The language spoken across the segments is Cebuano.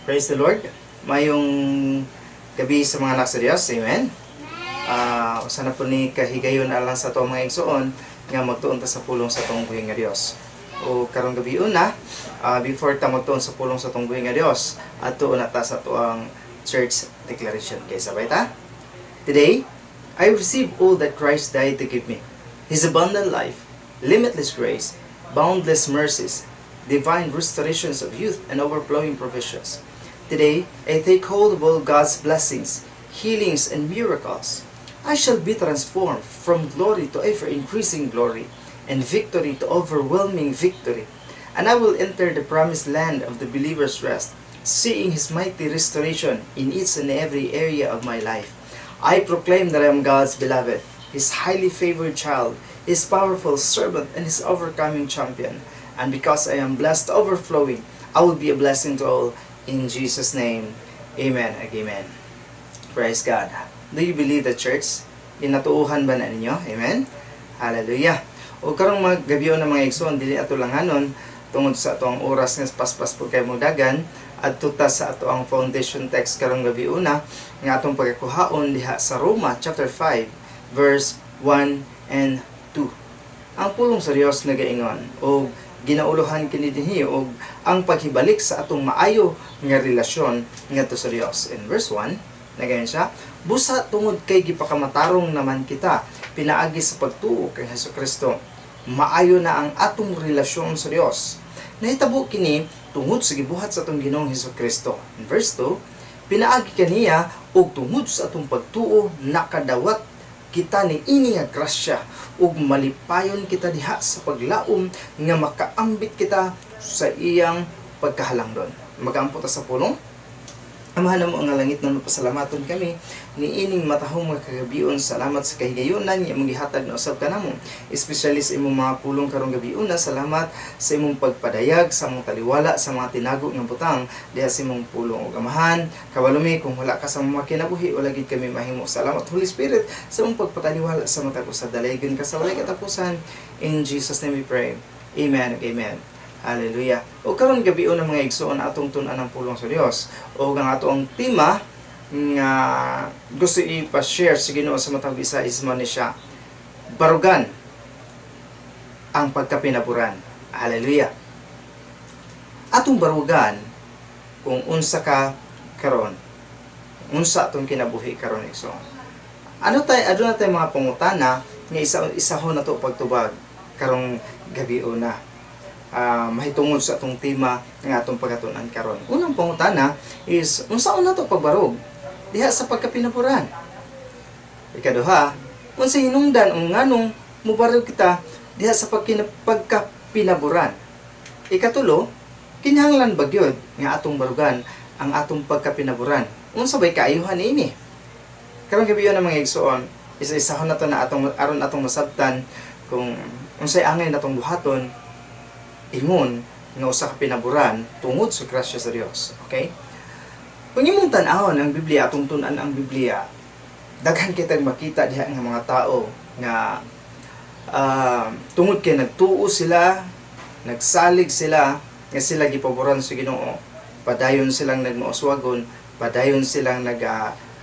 Praise the Lord. Maayong gabi sa mga anak sa Dios. Amen. Sana po ni kahigayon alang sa atong mga igsoon nga magtuon ta sa pulong sa atong buhi nga Dios. O karong gabi una, before ta magtuon sa pulong sa atong buhi nga Dios, adto na ta sa atoang church declaration. Kay sabay ta. Today, I receive all that Christ died to give me. His abundant life, limitless grace, boundless mercies, divine restorations of youth, and overflowing provisions. Today, I take hold of all God's blessings, healings, and miracles. I shall be transformed from glory to ever increasing glory, and victory to overwhelming victory. And I will enter the promised land of the believer's rest, seeing His mighty restoration in each and every area of my life. I proclaim that I am God's beloved, His highly favored child, His powerful servant, and His overcoming champion. And because I am blessed overflowing, I will be a blessing to all. In Jesus' name, amen and amen. Praise God. Do you believe the church? Ginatuohan ba na ninyo? Amen? Hallelujah. O karong mga gabi na, mga igsoon, dili ato langanon tungod sa atoang oras nga paspas po kay mo dagan, adto ta sa atoang foundation text karong gabi una nga atong pagkuhaon diha sa Roma chapter 5 verse 1 and 2. Ang pulong sa Dios nagaingon og ginauluhan kini dinhi og ang paghibalik sa atong maayo nga relasyon ngadto sa Dios. In verse 1, nagaingon siya, "Busa tungod kay gipakamatarong naman kita pinaagi sa pagtuo kay Hesukristo, maayo na ang atong relasyon sa Dios. Nahitabo kini tungod sa gibuhat sa atong Ginoong Hesukristo." In verse 2, "Pinaagi kaniya ug tungod sa atong pagtuo, nakadawat kita ni ini nga grasya ug malipayon kita diha sa paglaom nga makaambit kita sa iyang pagkahalangdon." Magampo ta sa pulong. Amahan namo nga langit na, mapasalamaton kami ni ining matahong mga kagabion. Salamat sa kahigayunan nga imong gihatag na usab kanamo, especially sa imong mga pulong karong gabiuna. Salamat sa imong pagpadayag sa among taliwala sa mga tinago nga butang diha sa imong pulong. Ug Amahan, kabalo mi kung wala ka sa mga kinabuhi, wala gid kami mahimo. Salamat, Holy Spirit, sa imong pagpataliwala sa matag usa. Dalaygon ka sa walay katapusan. In Jesus' name we pray. Amen. Amen. Hallelujah. O karon gabi ng mga igsoon, atong tun-an ang pulong sa Dios. O ang ato ang tema nga gusto ipa-share sa Ginoo sa matag isa is man ni siya barugan ang pagkapinaburan. Hallelujah. Atong barugan kung unsa ka karon. Unsa atong kinabuhi karon, igsoon. Ano tay aduna tay mga pangutana nga isa isahon nato pagtubag karong gabi una mahitungod sa atong tema nga atong pagatunan karon. Unang pangutana is, unsaon nato pagbarog diha sa pagkapinaburan? Ikaduha, unsa hinungdan o nganong mubarog kita diha sa pagkapinaburan? Ikatulo, kinahanglan ba gyud nga atong barugan ang atong pagkapinaburan? Unsa bay kaayuhan niini? Karong gabi ang mga igsoon, isa-isahon nato na atong aron atong masabtan kung unsay angay natong buhaton ingon nga usa ka pinaburan tungod sa grasya sa Dios. Okay? Kung imong tan-awon ang Biblia, atong tun-an ang Biblia, daghan kitang makita diha nga mga tao nga tungod kay nagtuo sila, nagsalig sila nga sila gipaboran sa Ginoo, padayon silang nagmauswagon, padayon silang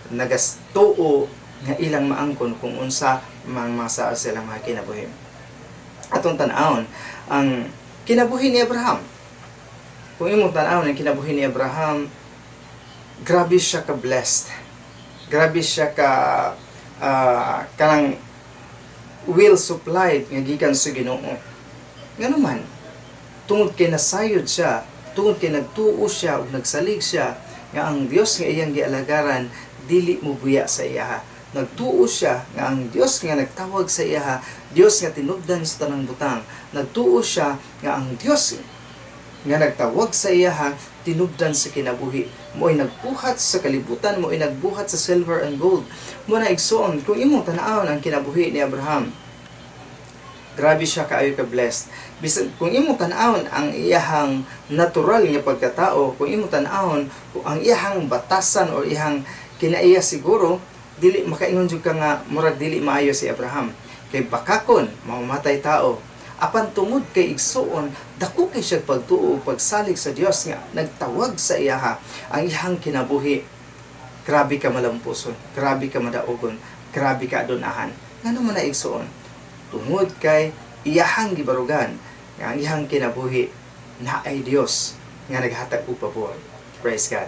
nagastuo nga ilang maangkon kung unsa mang masa silang mga kinabuhi. Atong tan-awon ang kinabuhi ni Abraham. Kung imong tan-awon ang kinabuhi ni Abraham, grabe siya ka blessed. Grabe siya ka kanang well supplied nga gikan sa Ginoo. Ngano man, tungod kay nasayod siya, tungod kay nagtuo siya ug nagsalig siya nga ang Dios nga iyang gialagaran dili mo buya sa iya. Nagtuo siya nga ang Dios nga nagtawag sa iya, Dios nga tinubdan sa tanang butang. Nagtuo siya nga ang Dios nga nagtawag sa iya tinubdan sa kinabuhi. Mo'y nagbuhat sa kalibutan, mo'y nagbuhat sa silver and gold. Mo na, igsoon, kung imong tan-awon ang kinabuhi ni Abraham, grabe siya kaayo ka blessed. Bisan kung imong tan-awon ang iyahang natural nga pagkatao, kung imong tan-awon kung ang iyahang batasan o iyahang kinaiya, siguro dili makaingon jud ka nga murag dili maayo si Abraham. Kay bakakon, mamamatay tao. Apan tungod kay, igsuon, dako kay siya pagtuo ug pagsalig sa Dios nga nagtawag sa iyaha, ang iyang kinabuhi grabe ka malampuson, grabe ka madaugon, grabe ka adunahan. Ngano man na, igsuon? Tungod kay iyahang gibarugan nga ang iyang kinabuhi naay Dios nga naghatag og pabor. Praise God.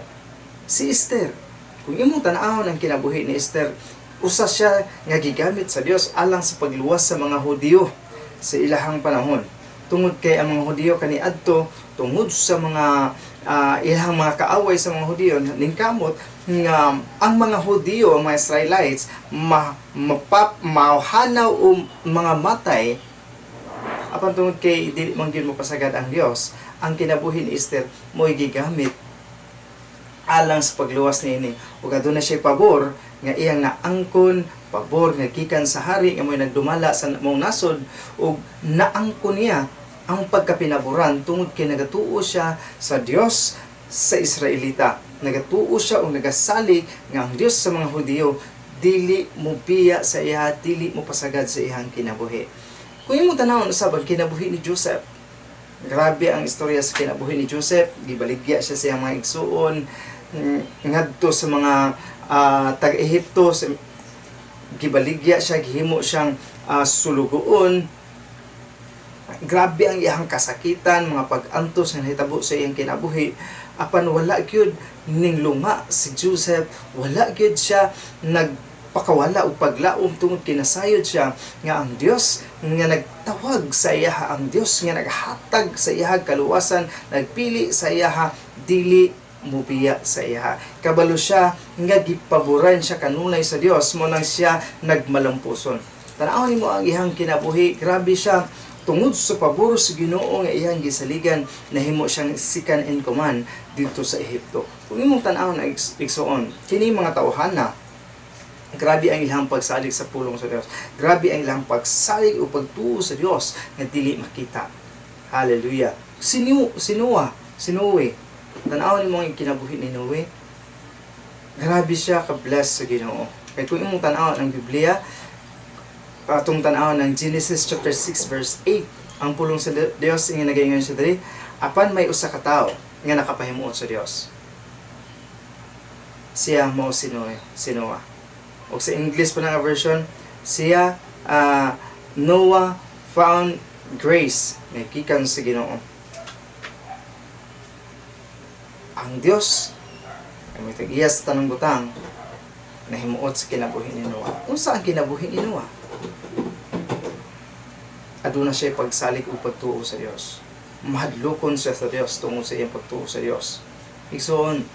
Si Esther, kung imong tan-awon ang kinabuhi ni Esther, usa siya nga gigamit sa Dios alang sa pagluwas sa mga Hudiyo sa ilahang panahon. Tungod kay ang mga Hudiyo kaniadto, tungod sa mga ilang mga kaaway sa mga Hudiyo, ningkamot nga ang mga Hudiyo, ang mga Israelites, ma mapap mauhanaw o mga matay. Apan tungod kay dili man gyud mopasagad ang Dios, ang kinabuhi ni Esther mo'y gigamit alang sa pagluwas niini, ug aduna siya pabor nga iyang naangkon, pabor nga gikan sa hari nga mo'y nagdumala sa maong nasod, ug naangkon niya ang pagkapinaboran tungod kay nagatuo siya sa Dios sa Israelita. Nagatuo siya og nagasalig nga ang Dios sa mga Hudiyo dili mo biya sa iya, dili mo pasagad sa iyang kinabuhi. Kung imong tanawon usab ang kinabuhi ni Joseph, grabe ang istorya sa kinabuhi ni Joseph. Gibaligya siya sa iyang mga igsuon ngadto sa mga taga-Ehipto. Gibaligya siya, gihimo siyang sulugoon. Grabe ang iyang kasakitan, mga pag-antos nga nahitabo sa iyang kinabuhi. Apan wala gyud ning lunga si Joseph, wala gyud siya nagpakawala og paglaom tungod kinasayod siya nga ang Dios nga nagtawag sa iyaha, ang Dios nga naghatag sa iyaha kaluwasan, nagpili sa iyaha, dili mubiya sa iyaha. Kabalo siya nga gipaboran siya kanunay sa Dios, mao nang siya nagmalampuson. Tan-awon nimo ang iyang kinabuhi, grabe siya. Tungod sa pabor sa Ginoo nga iyang gisaligan, nahimo siyang second in command dito sa Ehipto. Kung imong tan-awon, igsuon, kini mga tawhana, grabe ang ilang pagsalig sa pulong sa Dios. Grabe ang ilang pagsalig o pagtuo sa Dios nga dili makita. Hallelujah. Si Noah, si Noe, tan-awon nimo ang kinabuhi ni Noe. Grabe siya ka-bless sa Ginoo. Kay kung imong tan-awon ang Biblia, atong tan-awon ang Genesis chapter 6 verse 8, ang pulong sa Dios nga nagaingon siya diri, "Apan may usa ka tawo nga nakapahimuot sa Dios. Siya mao si Noe, si Noah." O sa English pa nga version, siya Noah found grace nga gikan sa Ginoo. Ang Dios ay may tag-iya sa tanang butang, nahimuot sa kinabuhi ni Noah. Unsa ang kinabuhi ni Noah? Aduna siya pagsalig ug pagtuo sa Dios. Mahadlokon siya sa Dios tungod sa iyang pagtuo sa Dios. Igsoon,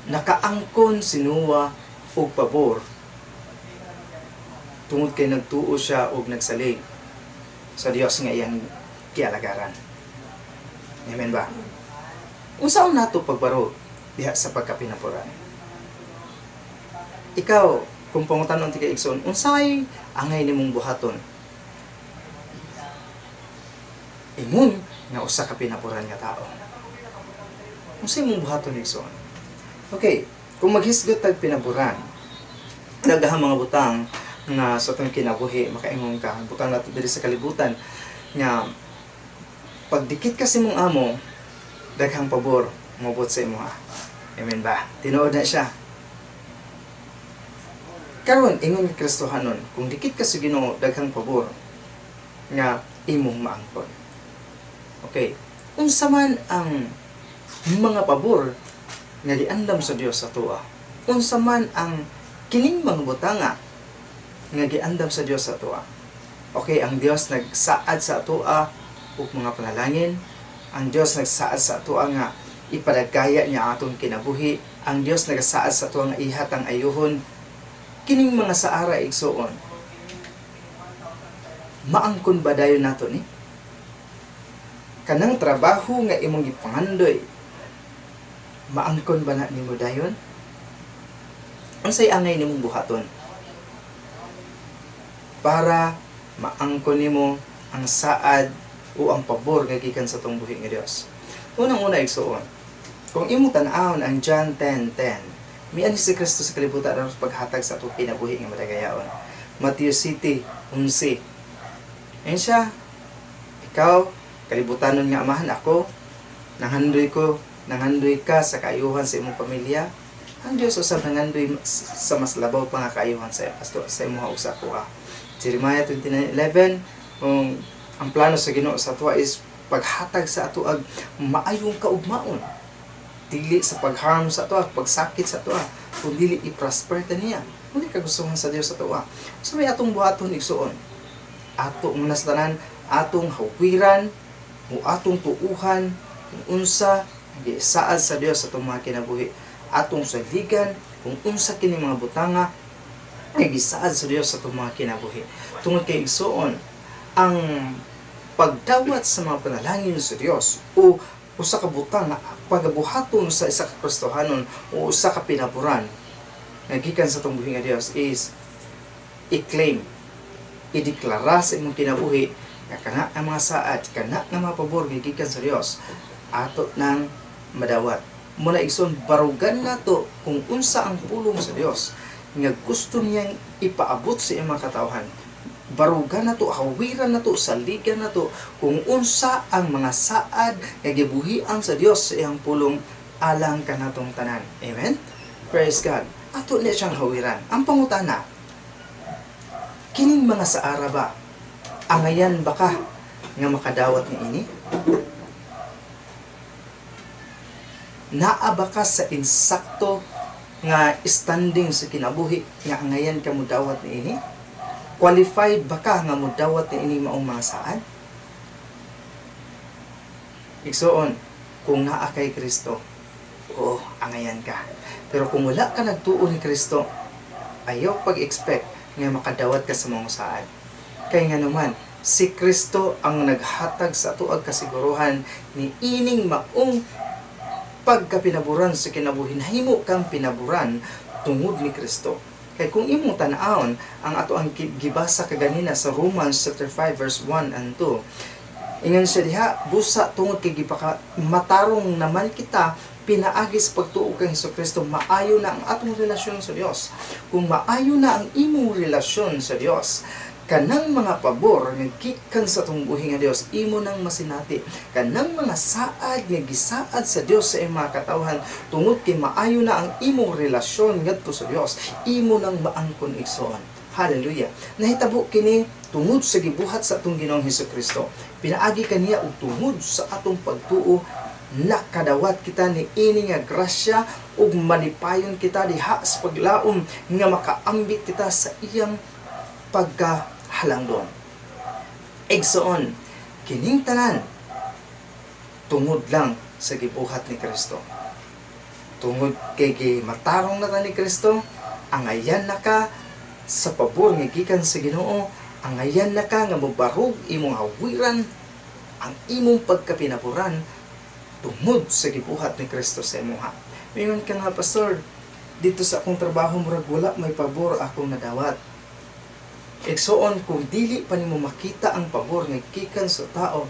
nakaangkon si Noah og pabor tungod kay nagtuo siya og nagsalig sa Dios nga iyang gialagaran. Amen ba? Unsaon nato pagbarog diha sa pagkapinaboran? Ikaw, kung pangutan-on tika, igsoon, unsay angay nimong buhaton ingon nga usa ka pinaboran nga tao? Unsay imong buhaton, igsoon? Okay, kung maghisgot tag pinaboran, daghang mga butang nga sa atong kinabuhi makaingon ka, butang nato diri sa kalibutan nga pagdikit ka sa imong amo, daghang pabor moabot sa imo. Amen ba? Tinuod na siya. Karon, ingon ni Kristohanon, kung dikit ka sa Ginoo, daghang pabor nga imong maangkon. Okay, unsa man ang mga pabor nga giandam sa Dios sa atoa? Unsa man ang kining mga butanga nga giandam sa Dios sa atoa? Okay, ang Dios nagsaad sa atoa og mga panalangin. Ang Dios nagsaad sa atoa nga ipadagaya niya ang atong kinabuhi. Ang Dios nagsaad sa atoa nga ihatang ayuhon. Kining mga saara, igsuon, maangkon ba dayon nato ni? Kanang trabaho nga imong gipangandoy, maangkon ba na nimo dayon? Unsay angay nimong buhaton para maangkon nimo ang saad o ang pabor nga gikan sa atong buhi nga Dios? Unang-una, igsuon, kung imong tan-awon ang John 10:10, mianhi si Kristo sa kalibutan aron sa paghatag sa atong kinabuhi nga madagayaon. Matthew 7:11. Ayun siya, ikaw, kalibutanon nga amahan, ako, nanghandoy ko, nanghandoy ka sa kaayuhan sa imong pamilya. Ang Diyos usab nangandoy sa mas labaw pa nga kaayuhan sa imong ug sa akoa. Jeremiah 29:11, kung ang plano sa Ginoo sa atoa is paghatag sa ato ag maayong kaugmaon, dili sa pagharm sa atoa, pagsakit sa atoa, kung dili i-prosper ta niya. Mao kagustuhan sa Dios sa atoa. So may atong buhaton, igsuon, ato muna sa tanan atong hawiran o atong tuuhan kung unsa ang gisaad sa Dios sa atong mga kinabuhi, atong saligan kung unsa kini mga butanga nga gisaad sa Dios sa atong mga kinabuhi. Tungod kay, igsuon, ang pagdawat sa mga panalangin sa Dios o usa ka butang nga pagabuhaton sa isa ka Kristohanon o usa ka pinaburan nga gikan sa atong buhi nga Dios is i-claim, ideklara sa imong kinabuhi nga kana ang mga saad, kana nga mga pabor nga gikan sa Dios, ato nang madawat. Muna, igsoon, barugan nato kung unsa ang pulong sa Dios nga gusto niyang ipaabot sa iyang mga katawhan. Barugan nato, hawiran nato, saligan nato kung unsa ang mga saad nga gibuhian sa Dios sa iyang pulong alang kanatong tanan. Amen. Praise God. Ato niya siyang hawiran. Ang pangutana, kining mga saara ba, angayan ba ka nga makadawat ni ini? Naa ba ka sa insakto nga standing sa kinabuhi nga angayan ka mudawat ni ini? Qualified ba ka nga mudawat ni ini maong mga saad? Igsuon, kung naa kay Kristo, oo, angayan ka. Pero kung wala ka nagtuo ni Kristo, ayaw pag-expect nga makadawat ka sa mga saad. Kay nga naman, si Kristo ang naghatag sa ato ag kasiguruhan ni ining maong pagkapinaburan sa kinabuhi. Nahimo kang pinaburan tungod ni Kristo. Kay kung imong tan-awon ang ato ang gibasa kaganina sa Romans chapter 5 verse 1 and 2, ingon siya diha, busa tungod kay gipaka matarong naman kita pinaagi sa pagtuo kang Kristo, maayo na ang atong relasyon sa Dios. Kung maayo na ang imong relasyon sa Dios, kanang mga pabor nga gikan sa atong buhi nga Dios, imo nang masinati. Kanang mga saad nga gisaad sa Dios sa imong mga katawhan, tungod kay maayo na ang imong relasyon ngadto sa Dios, imo nang maangkon, igsoon. Hallelujah. Nahitabo kini tungod sa gibuhat sa atong Ginoong Hesus Kristo. Pinaagi kaniya ug tungod sa atong pagtuo, nakadawat kita ni ini nga grasya ug malipayon kita diha sa paglaom nga makaambit kita sa iyang pagkahalangdon. Igsoon, kining tanan tungod lang sa gibuhat ni Kristo. Tungod kay matarong na ta ni Kristo, angayan na ka sa pabor nga gikan sa Ginoo, angayan na ka nga mobarog imong hawiran ang imong pagkapinaburan tungod sa gibuhat ni Kristo sa imuha. Mingon ka nga, "Pastor, dito sa akong trabaho murag wala may pabor akong nadawat." Igsoon, kung dili pa nimo makita ang pabor nga gikan sa tao,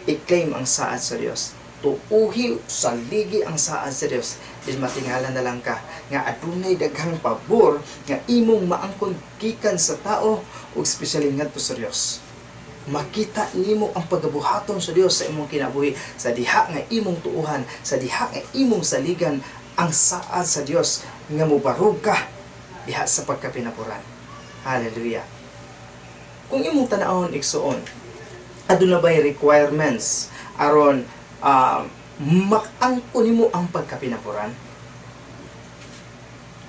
i-claim ang saad sa Dios. Tuuhi, saligi ang saad sa Dios. Din matingala na lang ka nga adunay daghang pabor nga imong maangkon gikan sa tao ug espesyally ngadto sa Dios. Makita nimo ang pagabuhaton sa Dios sa imong kinabuhi sa diha nga imong tuuhan, sa diha nga imong saligan ang saad sa Dios nga mobarog ka diha sa pagkapinapuran. Hallelujah. Kung imong tan-awon, igsuon, aduna ba'y requirements aron maangko nimo ang pagkapinapuran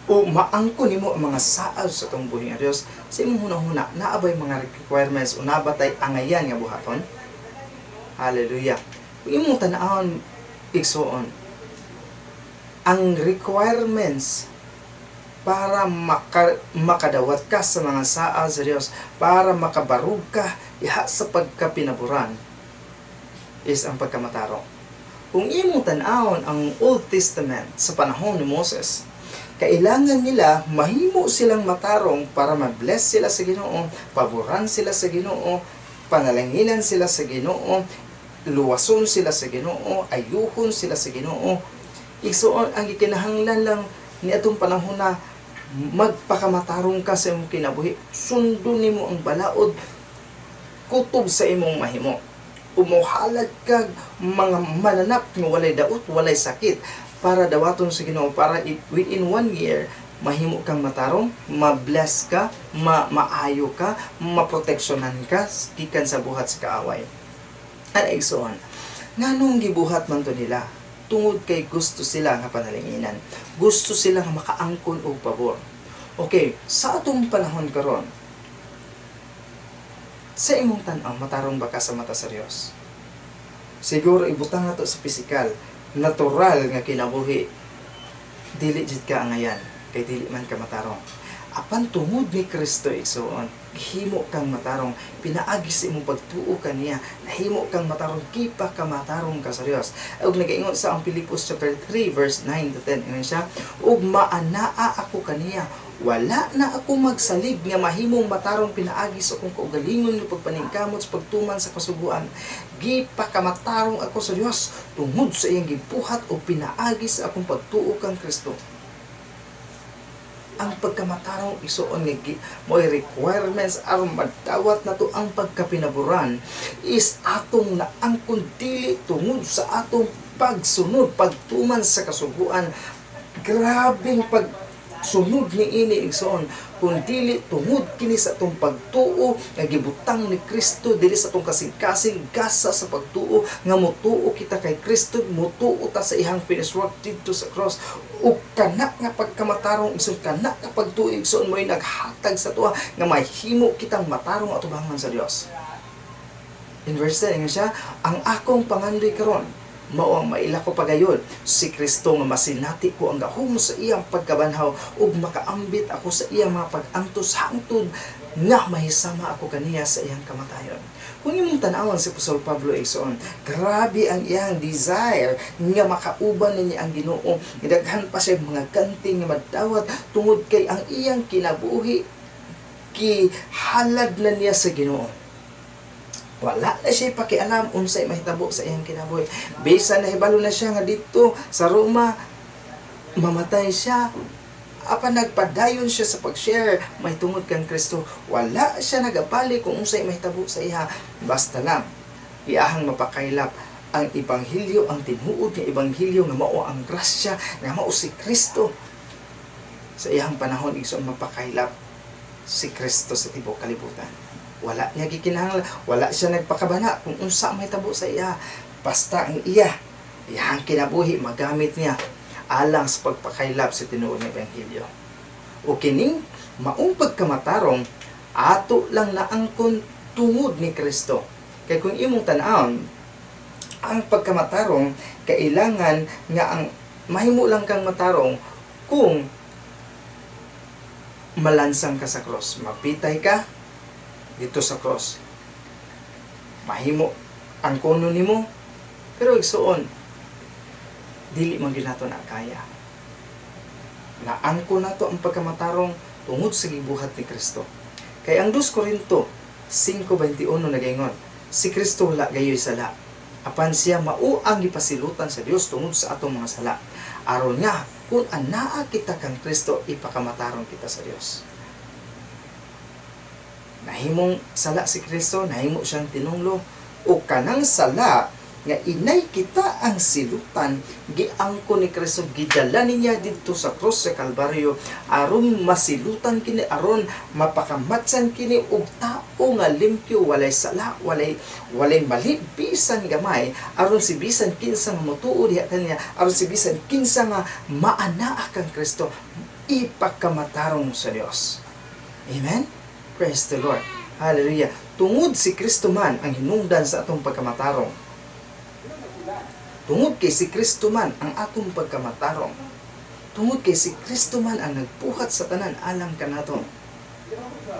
o maangko nimo ang mga saad sa atong buhi nga Dios? Sa imong hunahuna, naa bay mga requirements o naa ba tay angayan nga buhaton? Hallelujah. Kung imong tan-awon, igsuon, ang requirements para makadawat ka sa mga saad sa Dios, para makabarug ka diha sa pagkapinaburan, is ang pagkamatarong. Kung imong tan-awon ang Old Testament sa panahon ni Moses, kailangan nila mahimo silang matarong para ma-bless sila sa Ginoo, paboran sila sa Ginoo, panalanginan sila sa Ginoo, luwason sila sa Ginoo, ayuhon sila sa Ginoo. Igsuon, ang gikinahanglan lang ni atong panahon na magpakamatarong ka sa imong kinabuhi, sundon nimo ang balaod. Kutob sa imong mahimo. Umuhalad kag mga mananap nga walay daot, walay sakit para dawaton sa Ginoo para within one year mahimo kang matarong, ma-bless ka, maayo ka, maproteksyonan ka gikan sa buhat sa kaaway. Ana, igsoon, nganong gibuhat man to nila? Tungod kay gusto sila nga panalanginan. Gusto sila nga makaangkon og pabor. Okay, sa atong panahon karon, sa imong tan-aw, matarong ba ka sa mata sa Dios? Siguro ibutang nato sa pisikal, natural nga kinabuhi, dili jud ka angayan kay dili man ka matarong. Apan tungod ni Kristo, igsoon, himo kang matarong pinaagi sa imong pagtuo kaniya, nahimo kang matarong, gipa ka matarong ka sa Dios. Ug nagaingon sa ang Filipos chapter 3 verse 9 to 10, ingon siya, "Ug maanaa ako kaniya, wala na ako magsalig nga mahimong matarong pinaagi sa akong kaugalingon nga pagpaningkamot sa pagtuman sa kasuguan. Gipakamatarong ako sa Dios tungod sa iyang gibuhat o pinaagi sa akong pagtuo kang Kristo." Ang pagkamatarong, igsoon, nga mo'y requirements aron madawat nato ang pagkapinaboran is atong naangkon dili tungod sa atong pagsunod, pagtuman sa kasuguan, grabeng pagsunod ni ini, igsoon, kun dili tungod kini sa atong pagtuo nga gibutang ni Kristo diri sa atong kasing-kasing, gasa sa pagtuo nga motuo kita kay Kristo, motuo ta sa iyang finished work didto sa cross. Ug kana nga pagkamatarong, igsoon, kana nga pagtuo, igsoon, mo'y naghatag sa atoa nga mahimo kitang matarong atubangan sa Dios. In verse 10, ingon siya, "Ang akong pangandoy karon mao ang maila ko pagayon si Kristo nga masinati ko ang gahom sa iyang pagkabanhaw ug makaambit ako sa iyang mga pag-antos hangtod nga mahisama ako kaniya sa iyang kamatayon." Kung imong tan-awon si Apostol Pablo, igsoon, grabe ang iyang desire nga makauban niya ang Ginoo. Daghan pa siya mga ganti nga madawat tungod kay ang iyang kinabuhi gihalad na niya sa Ginoo. Wala na siya pakialam unsay mahitabo sa iyang kinabuhi. Bisan nahibalo na siya nga dito sa Roma mamatay siya, apan nagpadayon siya sa pag-share may tungod kang Kristo. Wala siya nagabali kung unsay mahitabo sa iya. Basta lang iyahang mapakaylap ang ebanghelyo, ang tinuod nga ebanghelyo nga mao ang grasya, nga mao si Kristo. Sa iyang panahon, igsoon, mapakaylap si Kristo sa tibuok kalibutan. Wala niya gikinahanglan, wala siya nagpakabana kung unsa may tabo sa iya. Basta ang iyang kinabuhi magamit niya alang sa pagpakaylap sa tinuod nga ebanghelyo. O kining maong pagkamatarong ato lang naangkon tungod ni Kristo. Kay kung imong tan-awon, ang pagkamatarong kailangan nga ang mahimo lang kang matarong kung malansang ka sa cross, mapitay ka dito sa cross. Mahimo ang kuno nimo, pero igsuon, dili man gyud nato na kaya. Naangko nato ang pagkamatarong tungod sa gibuhat ni Kristo. Kay ang 2 Korinto 5:21 nagaingon, "Si Kristo wala gayoy sala. Apan siya mao ang gipasilutan sa Dios tungod sa atong mga sala. Aron nga kung anaa kita kang Kristo, ipakamatarong kita sa Dios." Nahimong sala si Kristo, nahimo siyang tinunglo o kanang sala nga inay kita ang silutan, giangko ni Kristo, gidala niya didto sa krus sa Kalbaryo aron masilutan kini, aron mapakamatsan kini og tao nga limpyo, walay sala, walay mali bisan gamay, aron si bisan kinsa nga motuo diha kaniya, aron si bisan kinsa nga maanaa kang Kristo, ipakamatarong sa Dios. Amen. Praise the Lord. Hallelujah. Tungod si Kristo man ang hinungdan sa atong pagkamatarong, tungod kay si Kristo man ang atong pagkamatarong, tungod kay si Kristo man ang nagbuhat sa tanan alang kanato,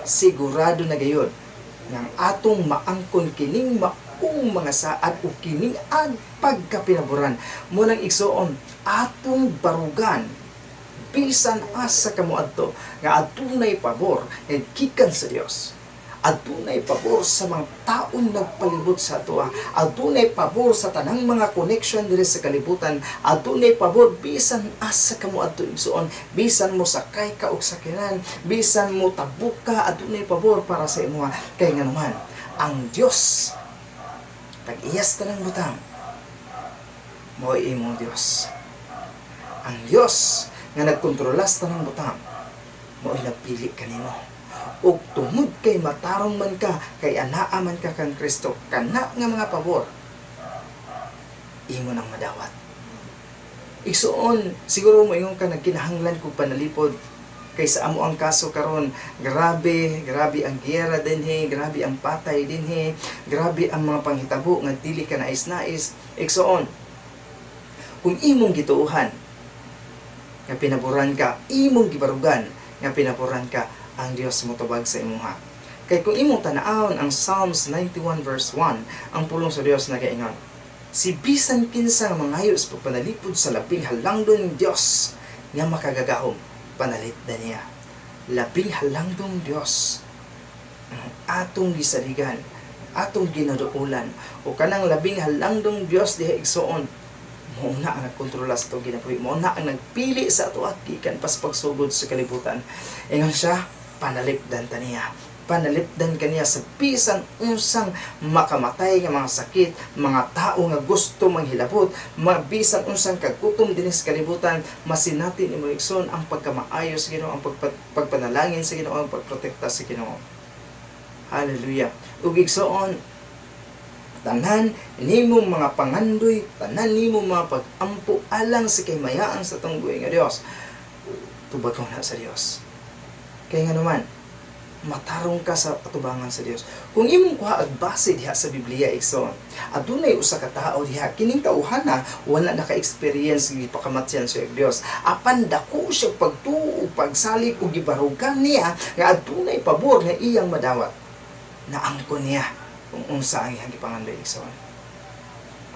sigurado na gayod nga ang atong maangkon kining maong mga saad o kining ang pagkapinaboran mo nang, igsoon, atong barugan bisan asa ka moadto nga adunay pabor nga gikan sa Dios, adunay pabor sa mga taong nagpalibot sa atoa, adunay pabor sa tanang mga connection diri sa kalibutan, adunay pabor bisan asa ka moadto, igsoon, bisan mo sakay ka og sakyanan, bisan mo tabok ka, adunay pabor para sa imuha. Kay nga naman Ang Dios tag-iyas tanang butang, mao imong Dios. Ang Dios nga nagkontrola sa tanang butang, mao'y nagpili kanimo. Ug tungod kay matarong man ka, kay anaa man ka kang Kristo, kana nga mga pabor imo nang madawat. Igsuon, siguro mo ingon ka, nagkinahanglan kog panalipod kay sa amo ang kaso karon, grabe, grabe ang giyera dinhi, grabe ang patay dinhi, grabe ang mga panghitabo nga dili ka nais-nais. Igsuon, kung imong gituohan nga pinaboran ka, imong gibarugan nga pinaboran ka, ang Dios motubag sa imuha. Kay kung imong tan-awon ang Psalms 91 verse 1, ang pulong sa Dios nagaingon, "Si bisan kinsa nga mangayo sa pagpanalipod sa Labing Halangdon Dios nga makagagahom, panalipdan niya." Labing Halangdong Dios ang atong gisaligan, atong ginaduolan, o kanang Labing Halangdong Dios diha, igsuon, mao na ang nagkontrola sa atong kinabuhi, mao na ang nagpili sa ato gikan pa sa pagsugod sa kalibutan. Ingon siya, panalipdan ta niya. Panalipdan kaniya sa bisan unsang makamatay nga mga sakit, mga tao nga gusto manghilabot, bisan unsang kagutom dinhi sa kalibutan, masinati nimo, igsoon, ang pagkamaayo sa Ginoo, ang pagpanalangin sa Ginoo, ang pagprotekta sa Ginoo. Hallelujah. Ug igsoon, tanan nimo mga pangandoy, tanan nimo mga pag-ampo alang sa kahimayaan sa atong buhi nga Dios, tubagon na sa Dios. Kay nga naman, matarong ka sa atubangan sa Dios. Kung imong kuha ag base diha sa Biblia, igsoon, adunay usa ka tawo diha. Kining tawhana wala naka-experience gipakamatyan siya og Dios. Apan dako siya pagtuo ug pagsalig ug gibarugan niya nga adunay pabor nga iyang madawat. Naangkon niya kung unsa ang iyang gipangandoy, igsoon.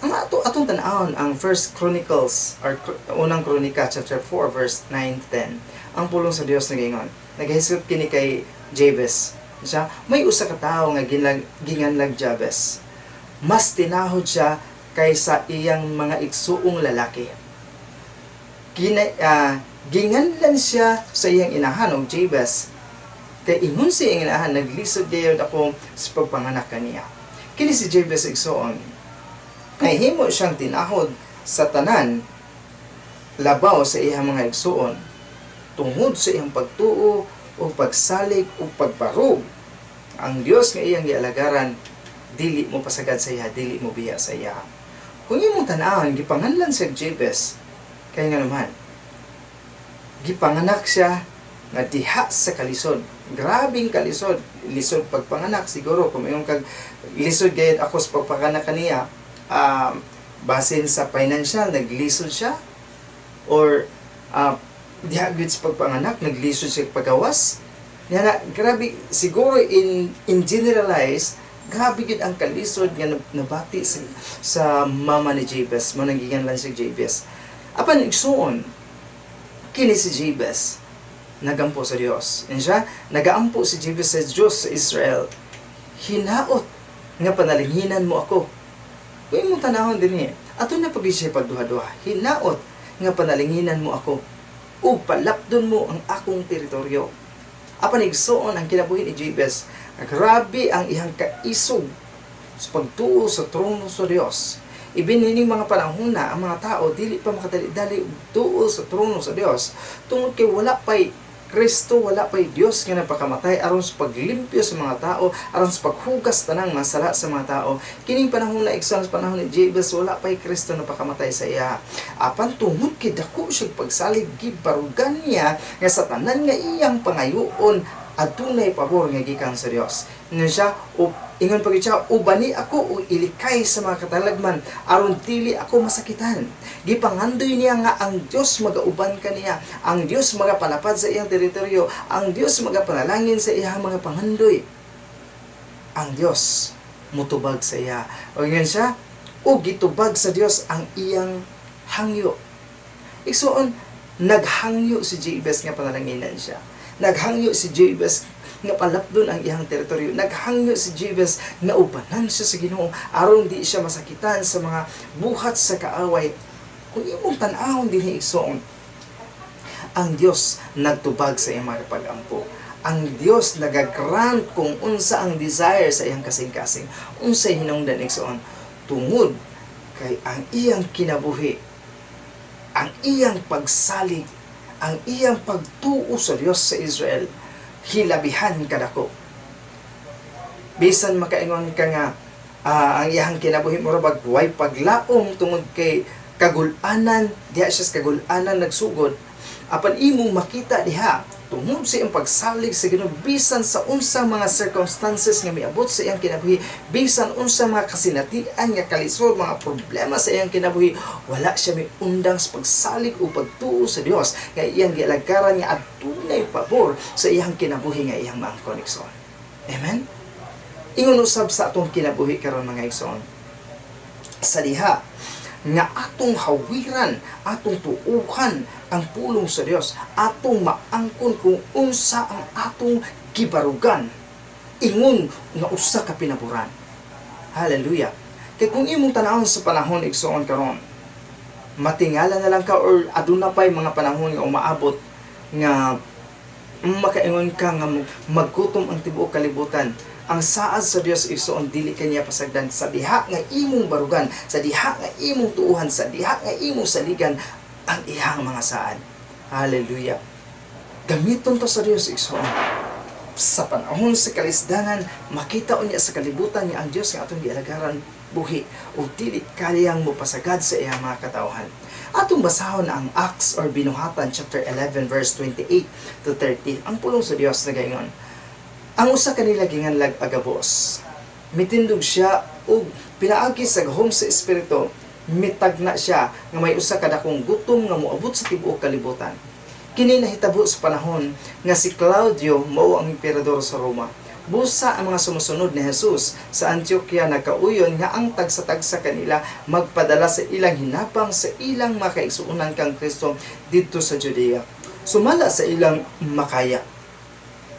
Ang atong tan-awon ang First Chronicles or Unang Kronika chapter 4 verse 9 to 10. Ang pulong sa Dios nagaingon. Nagahisgot kini kay Jabez. Siya, may usa ka tawo nga ginganlag Jabez. Mas tinahod siya kaysa iyang mga igsuong lalaki. Ginganlan siya sa iyang inahan og Jabez. Kay ingon sa iyang inahan, "Naglisod gayud ako sa pagpanganak kaniya." Kini si Jabez, igsuon, nahimo siyang tinahod sa tanan labaw sa iyang mga igsuon tungod sa iyang pagtuo o pagsalig o pagbarug ang Dios nga iyang gialagaran dili mo pasagad sa iya, dili mo biya sa iya. Kung imong tan-awon, gipanganlan siya Jabez kay nga naman gipanganak siya nga diha sa kalisod, grabing kalisod, lisod pagpanganak. Siguro kung imong kag lisod gayud ako sa pagpanganak kaniya, basin sa financial naglisod siya or diha gyud sa pagpanganak naglisod siya pagawas niya na. Grabe siguro in generalize, grabe gyud ang kalisod nga nabati sa mama ni Jabez mo nang giganlan si Jabez. Apan igsuon, kini si Jabez nagampo sa Dios. Yan siya, nagaampo si Jabez sa Dios sa Israel, "Hinaot nga panalinginan mo ako." Kung imong tanahon din eh, ato na pag siya pagduha-duha, "Hinaot nga panalinginan mo ako, ug palapdon mo ang akong teritoryo." Apan igsuon, ang kinabuhi ni Jabez, grabe ang iyang kaisog sa pagtuo sa trono sa Dios. Ibin nining mga panahon na ang mga tao dili pa makadali-dali og tuo sa trono sa Dios tungod kay wala pay Kristo, wala pay Dios nga nagpakamatay aron sa paglimpyo sa mga tao, aron sa paghugas tanang masala sa mga tao. Kining panahon na, igsoon, sa panahon ni Jabez, wala pay Kristo na pakamatay sa iya. Apan tungod kay dako siya pagsalig, gibarugan niya nga sa tanan nga iyang pangayoon adunay pabor nga gikan sa Dios. Ingon siya, o ingon pa gyud siya, "Ubani ako o ilikay sa mga katalagman aron dili ako masakitan." Gipangandoy niya nga ang Dios magauban kaniya, ang Dios magapalapad sa iyang teritoryo, ang Dios magapanalangin sa iyang mga pangandoy. Ang Dios mutubag sa iya. O ingon siya, o gitubag sa Dios ang iyang hangyo. Igsuon, naghangyo si Jabez nga panalanginan siya. Naghangyo si Jabez nga palapdon ang iyang teritoryo. Naghangyo si Jabez nga ubanan siya sa Ginoo aron di siya masakitan sa mga buhat sa kaaway. Kung imong tan-awon dinhi, igsoon, ang Dios nagtubag sa iyang mga pag-ampo. Ang Dios nagagrant kung unsa ang desire sa iyang kasing-kasing. Unsay hinungdan, igsoon? Tungod kay ang iyang kinabuhi, ang iyang pagsalig, ang iyang pagtuo sa Dios sa Israel, hilabihan kadako. Bisan makaingon ka nga ang iyang kinabuhi mura bag way paglaom tungod kay kagulanan, diha siya sa kagulanan nagsugod, apan imong makita diha, tungod sa iyang pagsalig sa Ginoo, bisan sa unsang mga circumstances nga miabot sa iyang kinabuhi, bisan unsang mga kasinatian nga kalisod, mga problema sa iyang kinabuhi, wala siya miundang sa pagsalig o pagtuo sa Dios nga iyang gialagaran, nga adunay pabor sa iyang kinabuhi nga iyang maangkon, igsoon. Amen. Ingon usab sa atong kinabuhi karon, mga igsoon, sa diha nga atong hawiran, atong tuuhan ang pulong sa Dios, atong maangkon kung unsa ang atong gibarugan ingon nga usa ka pinaboran. Hallelujah. Kay kung imong tanawon sa panahon, igsoon, karon, matingala na lang ka or aduna pay mga panahon nga umaabot nga makaingon ka nga maggutom ang tibuok kalibutan. Ang saad sa Dios, igsoon, dili kaniya pasagdan sa diha nga imong barugan, sa diha nga imong tuuhan, sa diha nga imong saligan ang iyang mga saad. Hallelujah. Gamiton to sa Dios, igsoon. Sa panahon sa kalisdanan, makita unya sa kalibutan nga ang Dios nga atong gialagaran buhi ug dili kaliyang mopasagad sa iyang mga katawhan. Atong basahon ang Acts or Binuhatan chapter 11 verse 28 to 30. Ang pulong sa Dios nagaingon: "Ang usa kanila ginganlag Agabus. Mitindog siya ug pinaagi sa gahom sa Espiritu, mitagna siya nga may usa ka dakong gutom nga moabot sa tibuok kalibutan. Kini nahitabo sa panahon nga si Claudio mao ang emperador sa Roma. Busa ang mga sumusunod ni Jesus sa Antioquia nagkauyon nga ang tagsa-tagsa kanila magpadala sa ilang hinabang sa ilang mga kaigsuonan kang Kristo didto sa Judea, sumala sa ilang makaya.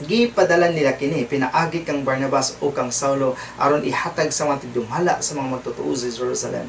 Gipadala nila kini pinaagi kang Barnabas o kang Saulo aron ihatag sa mga tigdumala sa mga magtotoo sa Jerusalem."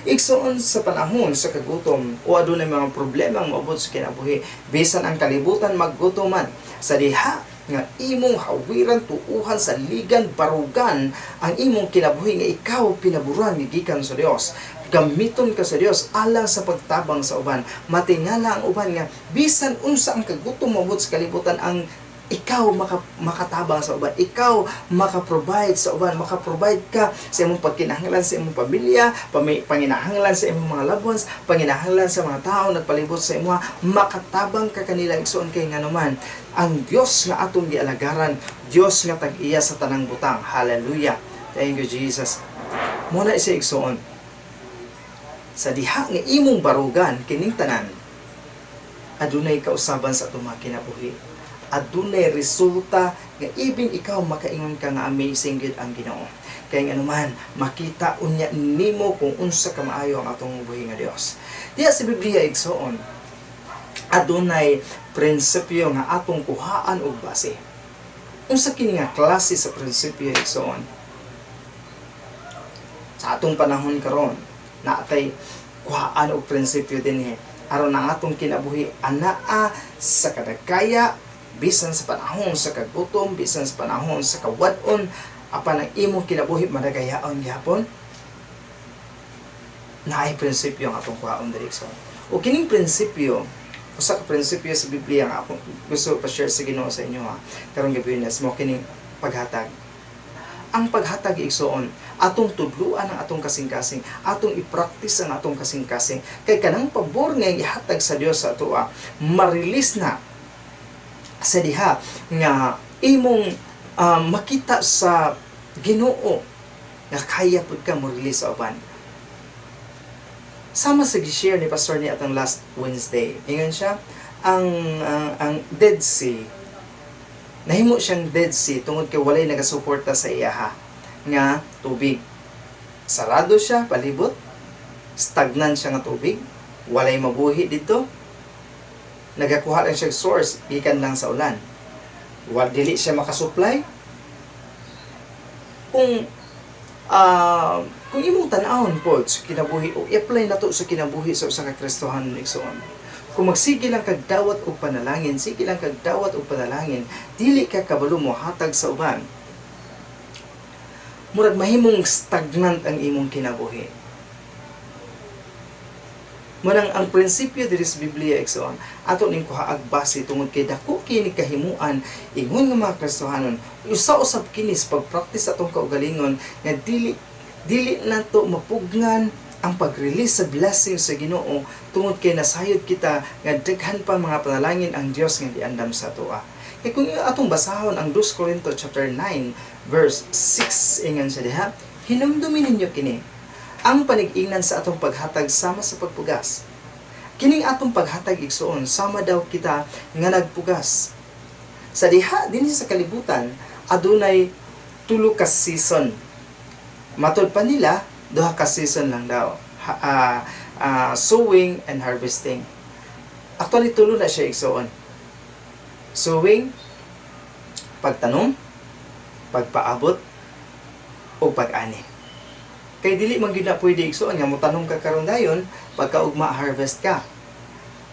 Igsoon, sa panahon sa kagutom o adunay mga problema ang moabot sa kinabuhi, bisan ang kalibutan maggutoman, sa diha nga imong hawiran, tuuhan, saligan, barugan ang imong kinabuhi nga ikaw pinaburan nga gikan sa Dios, gamiton ka sa Dios alang sa pagtabang sa uban. Matingala ang uban nga bisan unsa ang kagutom moabot sa kalibutan, ang ikaw makatabang sa uban, ikaw maka-provide sa uban, maka-provide ka sa imong pagkinahanglan sa imong pamilya, panginahanglan sa imong mga loved ones, panginahanglan sa mga tao nagpalibot sa imo, makatabang ka kanila, igsoon, kay nganuman ang Dios nga atong gialagaran, Dios nga tag-iya sa tanang butang. Hallelujah. Thank you, Jesus. Mo na siya, igsoon. Sa diha nga imong barugan kining tanan, adunay kausaban sa atong mga kinabuhi, adunay resulta nga even ikaw makaingon ka nga amazing gyud ang Ginoo. Kay anuman, makita unya nimo kung unsa ka maayo ang atong buhi nga Dios. Diya sa Biblia, igsoon, adunay prinsipyo nga atong kuhaan og base. Unsa kini nga klase sa prinsipyo, igsoon? Sa atong panahon karon, naatay kuhaan og prinsipyo dinhi aron ang atong kinabuhi anaa sa kadagkaya, bisan sa panahon sa kagutom, bisan sa panahon sa kawad-on, apan ang imong kinabuhi madagayaon gihapon. Naay prinsipyo ang atong kuhaon diri sa. O kining prinsipyo, usa ka prinsipyo sa Biblia nga akong gusto pa-share sa Ginoo sa inyo ha karong gabi na mo kining paghatag. Ang paghatag, igsoon, atong tudluan ang atong kasing-kasing, atong i-practice ang atong kasing-kasing, kay kanang pabor nga ihatag sa Dios sa atoa, ma-release na sa diha nga imong makita sa Ginoo nga kaya pud ka mo release sa uban. Sama sa gi-share ni Pastor ni atong last Wednesday. Ingon siya, ang Dead Sea, nahimo siyang Dead Sea tungod kay walay nagasuporta sa iyaha nga tubig. Sarado siya palibot, stagnan siya nga tubig, walay mabuhi dito. Nagakuha lang siya source gikan lang sa ulan. Wal dili siya makasupply. Kung imong tan-awon pod sa kinabuhi o i-apply nato sa kinabuhi sa usa ka Kristohanon, igsoon. Kung magsige lang kag dawat og panalangin, sige lang kag dawat og panalangin, dili ka kabalo mo hatag sa uban, murag mahimong stagnant ang imong kinabuhi. Munang ang prinsipyo diri sa Biblia, igsoon, ato ning kuhaag base tungod kay dako kini kahimuan ingon nga mga Kristohanon. Usa usab kini sa pagpraktis sa atong kaugalingon nga dili dili nato mapugngan ang pag-release sa blessing sa Ginoo tungod kay nasayod kita nga daghan pa mga panalangin ang Dios nga giandam sa atoa. Kay kung atong basahon ang 2 Corinto chapter 9 verse 6, ingon sa diha, "Hinumdumi ninyo kini, ang panig-ingnan sa atong paghatag sama sa pagpugas." Kining atong paghatag, igsoon, sama daw kita nga nagpugas. Sa diha dinhi sa kalibutan, adunay tulo ka season. Matod pa nila, duha ka season lang daw. Sowing and harvesting. Actually, tulo na siya, igsoon. Sowing, pagtanom, pagpaabot, o pag-ani. Kay dili man gyud na pwede, igsoon, nga motanom ka karon, dayon pagkaugma harvest ka.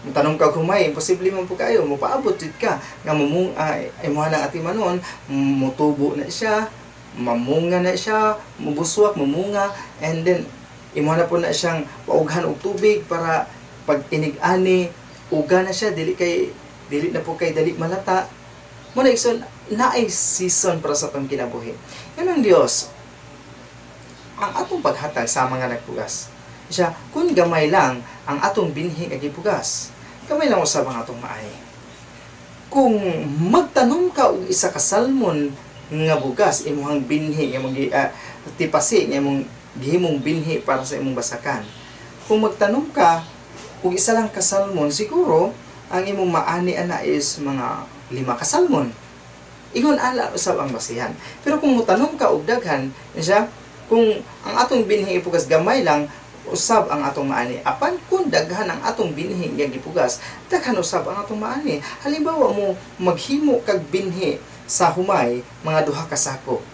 Motanom ka humay, imposible man po kayo, mopaabot jud ka nga mumung imuha ng atimanon, mutubo na siya, mamunga na siya, mubuswak, mumunga, and then imuha na po na siyang paughan og tubig para pag inig-ani, uga na siya, dili kay dili na po kay dali malata. Muna, igsoon, naay season para sa atong kinabuhi. Yan ang Dios, ang atong paghatag sa mga nagpugas. Siya, kung gamay lang ang atong binhi nga gipugas, gamay lang usab ang atong maani. Kung magtanom ka og isa ka salmon nga bugas, imuhang binhi nga imong tipasi nga imong gihimong binhi para sa imong basakan. Kung magtanom ka og isa lang ka salmon, siguro ang imong maani ana is mga 5 ka salmon. Ingon ala usab ang basihan. Pero kung motanom ka og daghan, siya, kung ang atong binhi ipugas gamay lang usab ang atong maani. Apan kung daghan ang atong binhi nga gipugas, daghan usab ang atong maani. Halimbawa mo maghimo kag binhi sa humay, mga 2 ka sako.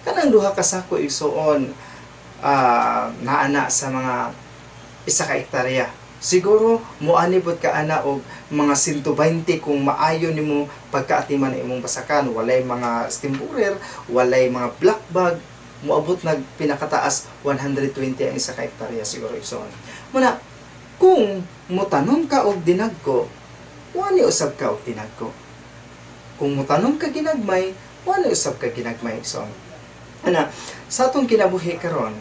Kanang 2 ka sako, igsoon, naa na sa mga 1 ka hektarya. Siguro moani pud ka ana og mga 120 kung maayo nimo pagkaatiman na imong basakan, walay mga stem borer, walay mga black bug, moabot nag pinakataas 120 ang 1 ka hektarya siguro, igsoon. Muna kung motanom ka og dinagko, wani usab ka og dinagko. Kung motanom ka ginagmay, wani usab ka ginagmay, igsoon. Ana, sa atong kinabuhi karon,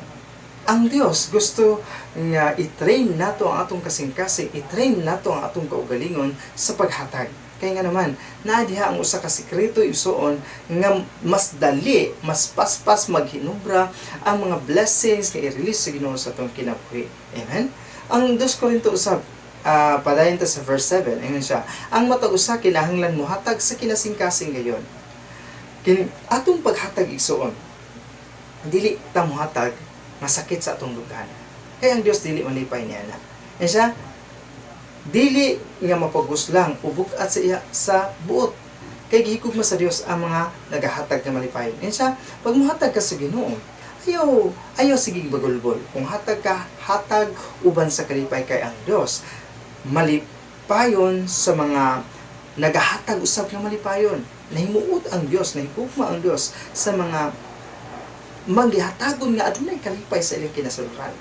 ang Dios gusto nga i-train nato ang atong kasing-kasing, i-train nato ang atong kaugalingon sa paghatag. Kaya nga naman, naa diha ang usa ka sekreto, igsoon, nga mas dali, mas paspas maghinubra ang mga blessings nga i-release sa Ginoo sa atong kinabuhi. Amen? Ang 2 Corinto usab, padayon ta sa verse 7, ingon siya, "Ang matag usa kinahanglan mohatag sa kinasingkasing gayon." Kini atong paghatag, igsoon, dili ta mohatag masakit sa atong dughan. Kaya ang Dios dili malipay niya na. Yan siya, dili nga mapaguslang o bug-at sa iya sa buot. Kay gihigugma sa Dios ang mga nagahatag nga malipayon. Yan siya, pag mohatag ka sa Ginoo, ayaw ayaw sige bagulgol. Kung hatag ka, hatag uban sa kalipay kay ang Dios malipayon sa mga nagahatag usab nga malipayon. Nahimuot ang Dios, nahigugma ang Dios sa mga manggihatagon nga adunay kalipay sa ilang kinasuluran.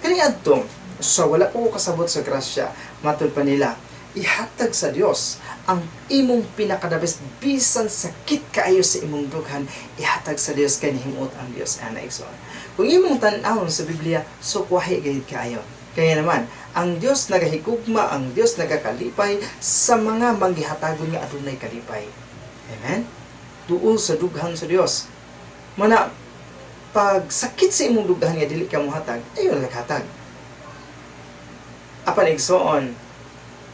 Kani adto, sa wala po ko kasabot sa grasya, matud pa nila, ihatag sa Dios ang imong pinaka-the best, bisan sakit kaayo sa imong dughan, ihatag sa Dios kay nahimuot ang Dios ana, igsoon. Kung imong tan-awon sa Biblia, sukwahi gayud kaayo. Kaya naman, ang Dios nagahigugma, ang Dios nagakalipay sa mga manggihatagon nga adunay kalipay. Amen? Duol sa dughan sa Dios. Mana, pag sakit sa imong dughan nga dili ka mohatag, ayo naghatag. Apan igsoon,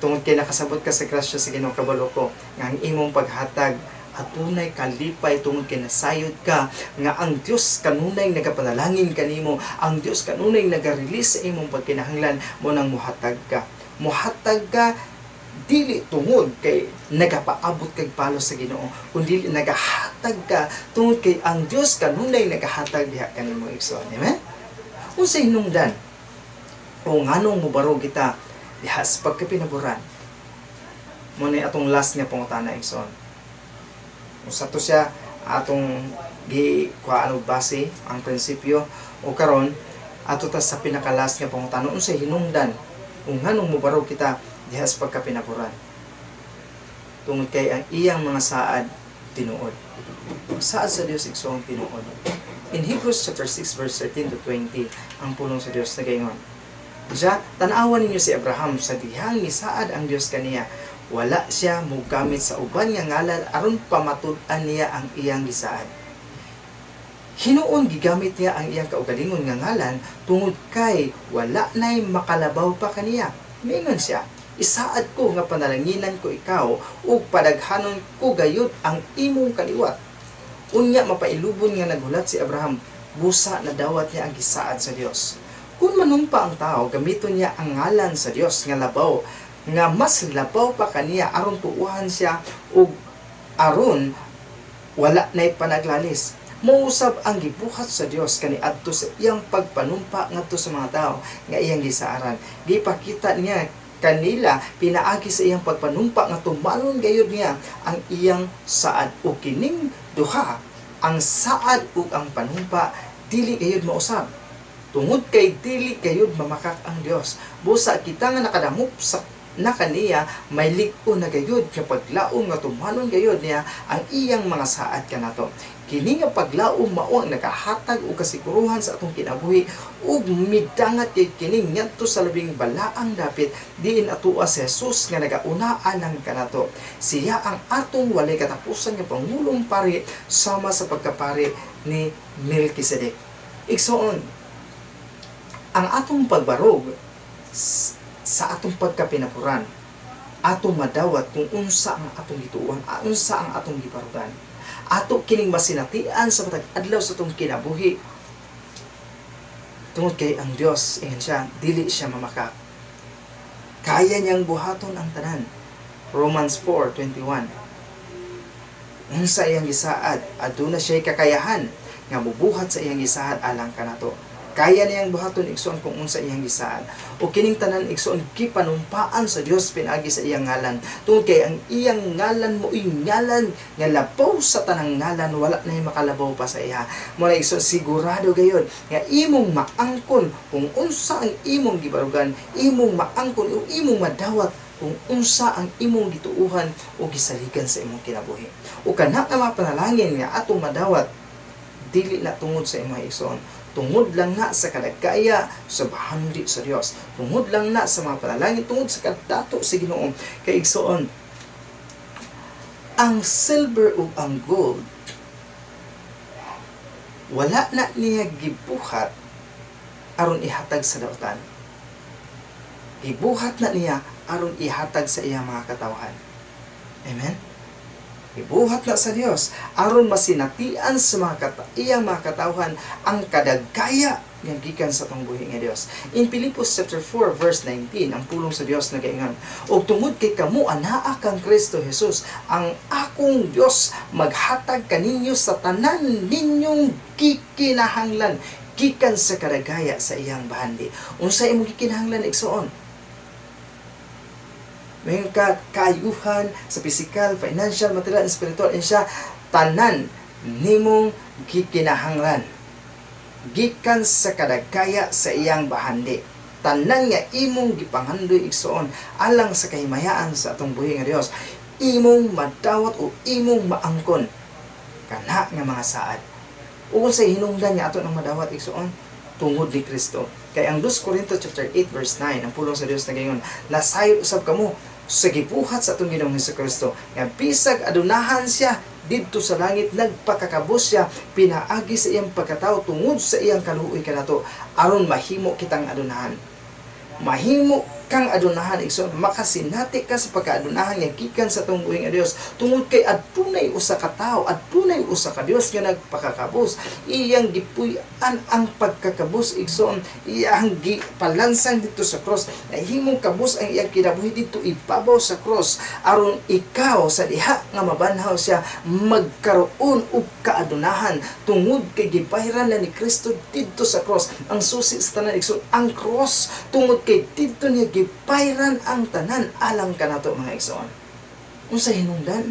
tungod kay nakasabot ka sa grasya sa Ginoo, kabalo ko nga ang imong paghatag adunay kalipay tungod kay nasayod ka nga ang Dios kanunay nagapanalangin kanimo, ang Dios kanunay naga-release sa imong pagkinahanglan mo nang muhatag ka. Muhatag ka dili tungod kay nagapaabot kag palo sa Ginoo, kundi nagahatag ka tungod kay ang Dios kanunay nagahatag diha kanimo, igsoon. Amen. Unsa hinungdan o nganong mobarog kita diha sa pagkapinaburan? Mao ni atong last nga pangutana, igsoon. Usa to siya atong gi kuhaan og base ang prinsipyo, o karon ato ta sa pinaka-last nga pangutana: unsay hinungdan kung nganong mobarog kita diha sa pagkapinapuran? Tungod kay ang iyang mga saad tinuod. Ang saad sa Dios, igsoon, tinuod. In Hebrews chapter 6 verse 13 to 20, ang pulong sa Dios nagaingon siya, "Tan-awa ninyo si Abraham sa dihang misaad ang Dios kaniya. Wala siya mogamit sa uban nga ngalan aron pamatud-an niya ang iyang gisaad. Hinuon gigamit niya ang iyang kaugalingon nga ngalan tungod kay wala nay makalabaw pa kaniya. Mingon siya, 'Isaad ko nga panalanginan ko ikaw ug padaghanon ko gayud ang imong kaliwat.' Unya mapailubon nga naghulat si Abraham, busa nadawat niya ang gisaad sa Dios. Kung manumpa ang tao, gamiton niya ang ngalan sa Dios nga labaw, nga mas labaw pa kaniya aron tuuhan siya ug aron wala nay panaglalis. Mousab ang gibuhat sa Dios kaniadto sa iyang pagpanumpa ngadto sa mga tao nga iyang gisaaran. Gipakita niya kanila pinaagi sa iyang pagpanumpa nga tumanon gayud niya ang iyang saad, ug kining duha, ang saad ug ang panumpa, dili gayud mausab tungod kay dili gayud mamakak ang Dios. Busa kita nga nakadangop sa na kaniya may lig-on na gayud nga paglaom nga tumanon gayud niya ang iyang mga saad kanato. Kini nga paglaom mao ang nagahatag og kasiguruhan sa atong kinabuhi, ug midangat kay kini ngadto sa labing balaang dapit, diin atoa si Jesus nga nagauna alang kanato. Siya ang atong walay katapusan nga pangulong pari sama sa pagkapari ni Melchizedek." Igsoon, ang atong pagbarog sa atong pagkapinapuran, atong madawat kung unsa ang atong gituohan, unsa ang atong gibarugan. Ato kining masinatian sa matag adlaw sa atong kinabuhi. Tungod kay ang Dios, ingon siya, dili siya mamakak. Kaya niyang buhaton ang tanan. Romans 4:21. Unsa iyang gisaad, aduna siya'y kakayahan nga mubuhat sa iyang gisaad alang kanato. Kaya niyang buhaton, igsoon, kung unsa iyang gisaad. O kining tanan, igsoon, gipanumpaan sa Dios pinaagi sa iyang ngalan. Tungod kay ang iyang ngalan mao'y ngalan nga labaw sa tanang ngalan, wala na makalabaw pa sa iya. Mao na, igsoon, sigurado gayud nga imong maangkon kung unsa ang imong gibarugan, imong maangkon o imong madawat kung unsa ang imong gituuhan o gisaligan sa imong kinabuhi. O kana nga mga panalangin nga atong madawat, dili na tungod sa imong, igsoon, tungod lang na sa kadagkaya sa bahandi sa Dios, tungod lang na sa mga panalangin, tungod sa kadato sa Ginoo. Kay, igsoon, ang silver ug ang gold, wala na niya gibuhat aron ihatag sa dautan. Gibuhat na niya aron ihatag sa iyang mga katawhan. Amen. Gibuhat na sa Dios aron masinatian sa mga iyang mga katawhan ang kadagaya nga gikan sa atong buhi nga Dios. In Filipos chapter 4 verse 19, ang pulong sa Dios nagaingon, "Ug tungod kay kamo anaa kang Kristo Jesus, ang akong Dios maghatag kaninyo sa tanan ninyong gikinahanglan gikan sa kadagaya sa iyang bahandi." Unsa imong gikinahanglan, igsoon? May ka kaayuhan sa physical, financial, material, and spiritual. And siya, tanan nimong gikinahanglan gikan sa kadagaya sa iyang bahandi. Tanan nga imong gipangandoy, igsoon, alang sa kahimayaan sa atong buhi nga Dios, imong madawat o imong maangkon kana nga mga saad. Ug sa hinungdan nga ato nang madawat, igsoon, tungod ni Kristo. Kay ang 2 Corinto chapter 8 verse 9, ang pulong sa Dios nagaingon, "Nasayod usab kamo sa gibuhat sa atong Ginoong Kristo nga bisag adunahan siya didto sa langit, nagpakakabos siya pinaagi sa iyang pagkatao tungod sa iyang kaluoy kanato aron mahimo kitang adunahan." Mahimo kang adunahan, igsoon, makasinati ka sa pagkaadunahan nga gikan sa atong buhi nga Dios tungod kay adunay usa ka tawo, adunay usa ka Dios nga nagpakakabos. Iyang gipuy-an ang pagkakabos, igsoon, iyang gipalansang didto sa cross. Nahimong kabos ang iyang kinabuhi didto ibabaw sa cross aron ikaw, sa diha nga mabanhaw siya, magkaroon og kaadunahan tungod kay gibayran na ni Kristo didto sa cross. Ang susi sa tanan, igsoon, ang cross, tungod kay didto niya gibayran ang tanan alang kanato, mga igsoon. Unsa hinungdan?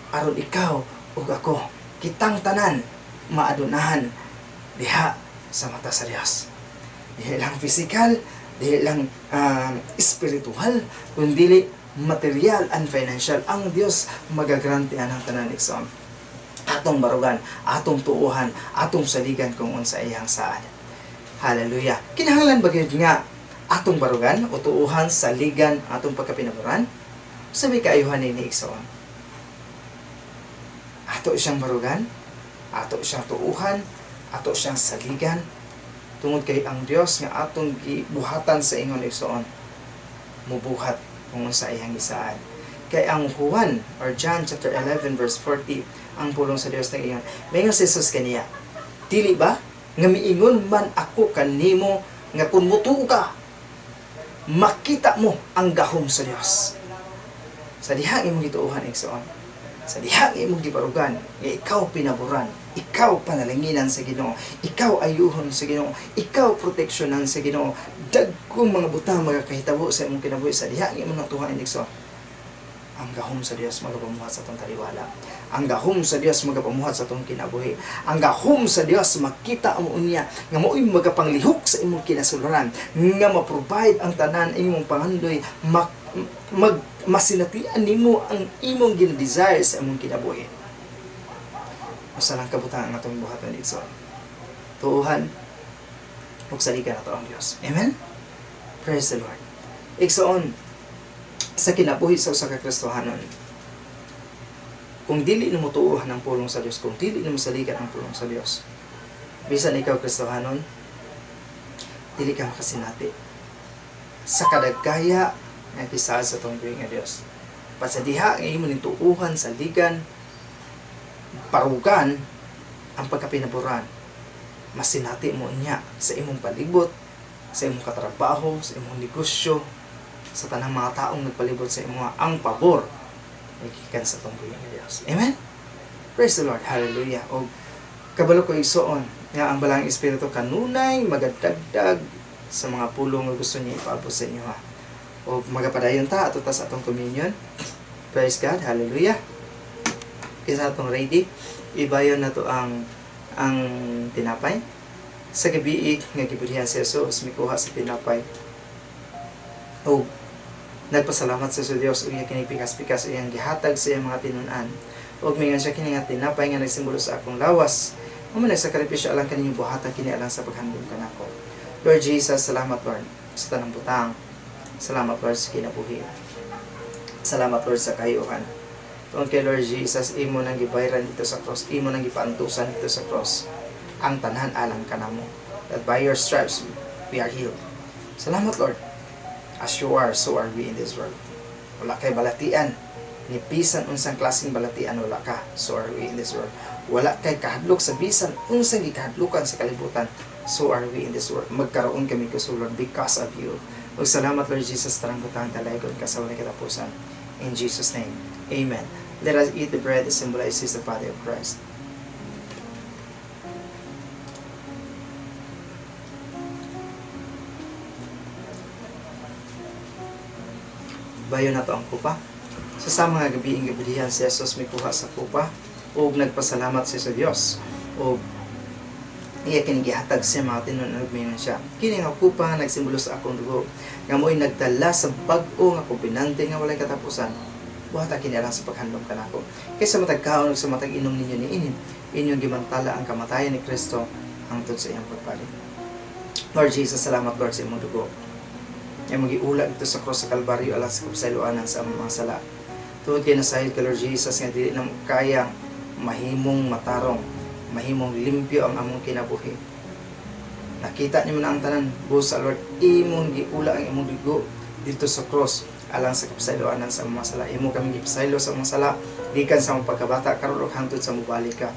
Aron ikaw ug ako, kitang tanan maadunahan diha sa mata sa Dios. Dili lang physical, dili lang spiritual, kundi material and financial. Ang Dios magagrante anang tanan, igsoon. Atong barugan, atong tuuhan, atong saligan kung unsa iyang saad. Hallelujah. Kinahanglan ba gyud nga atong barugan o tuuhan, saligan atong pagkapinaboran? Sabi kaayuhan ni igsoon. Ato siyang barugan, ato siyang tuuhan, ato siyang saligan, tungod kay ang Dios nga atong gibuhatan sa ingon, igsoon, mubuhat kung unsa iyang gisaad. Kay ang Juan or John chapter 11 verse 40, ang pulong sa Dios nag-ingon. Maingon si Jesus kaniya, "Dili ba nga miingon man ako kanimo nga kung mutuo ka, makita mo ang gahom sa Dios?" Sa dihang imong gituohan, igsoon, sa dihang imong gibarugan, nga ikaw pinaboran, ikaw panalanginan sa Ginoo, ikaw ayuhon sa Ginoo, ikaw proteksyonan sa Ginoo, dagkong mga butang magakahitabo sa imong kinabuhi sa dihang imong natuhan, igsoon. Ang gahom sa Dios magapamuhat sa atong taliwala. Ang gahom sa Dios magapamuhat sa atong kinabuhi. Ang gahom sa Dios makita mo unya nga mao'y magapanglihok sa imong kinasuluran, nga ma-provide ang tanan imong pangandoy, mag masinatian nimo ang imong gina-desire sa imong kinabuhi. Usa lang kabutang ang atong buhaton, igsoon. Tuuhan ug saligan nato ang Dios. Amen. Praise the Lord. Igsoon, sa kinabuhi sa usa ka Kristohanon, kung dili nimo tuohan ang pulong sa Dios, kung dili nimo saligan ang pulong sa Dios, bisan ikaw Kristohanon, dili ka makasinati sa kadagkaya nga gisaad sa atong buhi nga Dios. Pa sa diha nga imo ning tuuhan, saligan, barugan ang pagkapinaboran, masinati mo niya sa imong palibot, sa imong katrabaho, sa imong negosyo, sa tanang mga taong nagpalibot sa imo, ang pabor gikan sa atong buhi nga Dios. Amen. Praise the Lord. Hallelujah. O kabalo ko, igsoon, nga ang Balaang Espiritu kanunay magadagdag sa mga pulong nga gusto niya ipaabot sa inyo ha. O magapadayon ta ato ta sa atong communion. Praise God. Hallelujah. Kinsa atong ready, ibayon na to ang tinapay. Sa gabi nga gibudhian si Jesus, mikuha sa tinapay. O nagpasalamat sa Dios ug iya kinipikas-pikas, iyang gihatag sa iyang mga tinun-an. Ug mingon siya, "Kini nga tinapay nga nagsimbolo sa akong lawas, mao nagsakripisyo alang kaninyo, buhata kini alang sa paghandom kanako." Lord Jesus, salamat, Lord, sa tanang butang. Salamat, Lord, sa kinabuhi. Salamat, Lord, sa kaayuhan. Tungod kay Lord Jesus, imo nang gibayran dito sa cross, imo nang gipaantusan dito sa cross ang tanan alang kanamo. That by your stripes we are healed. Salamat, Lord. As you are, so are we in this world. Wala kay balatian. Ni bisan unsang klaseng balatian wala ka, so are we in this world. Wala kay kahadlok sa bisan unsang gikahadlokan sa kalibutan, so are we in this world. Magkaroon kami kusog, Lord, because of you. Ug salamat, Lord Jesus, tanang butang dalaygon ka sa walay katapusan. In Jesus' name, amen. Let us eat the bread that symbolizes the body of Christ. Bayo na to ang kupa. Sa sama nga gabi ang gibudhian si Jesus, mikuha sa kupa ug nagpasalamat siya sa Dios. Ug iya kini gihatag sa mga tinun-an ug miingon siya, "Kini nga kupa nga nagsimbolo sa akong dugo nga mo'y nagdala sa bag-o nga kobenante nga walay katapusan. Buhata kini alang sa paghandom kanako. Kay sa matag kaon ug sa matag inom ninyo niini, inyong gimantala ang kamatayan ni Kristo hangtod sa iyang pagbalik." Lord Jesus, salamat, Lord, sa imong dugo nga magiula dito sa cross sa Kalbaryo alang sa kapasayloanan sa among mga sala. Tungod kay nasayod ka, Lord Jesus, nga dili na kaya mahimong matarong, mahimong limpyo ang among kinabuhi. Nakita nimo na ang tanan, busa, Lord, imong giula ang imong dugo dito sa cross alang sa kapasayloanan sa among mga sala. Imo kami gipasaylo sa among sala gikan sa among pagkabata karon ug hangtod sa mobalik ka,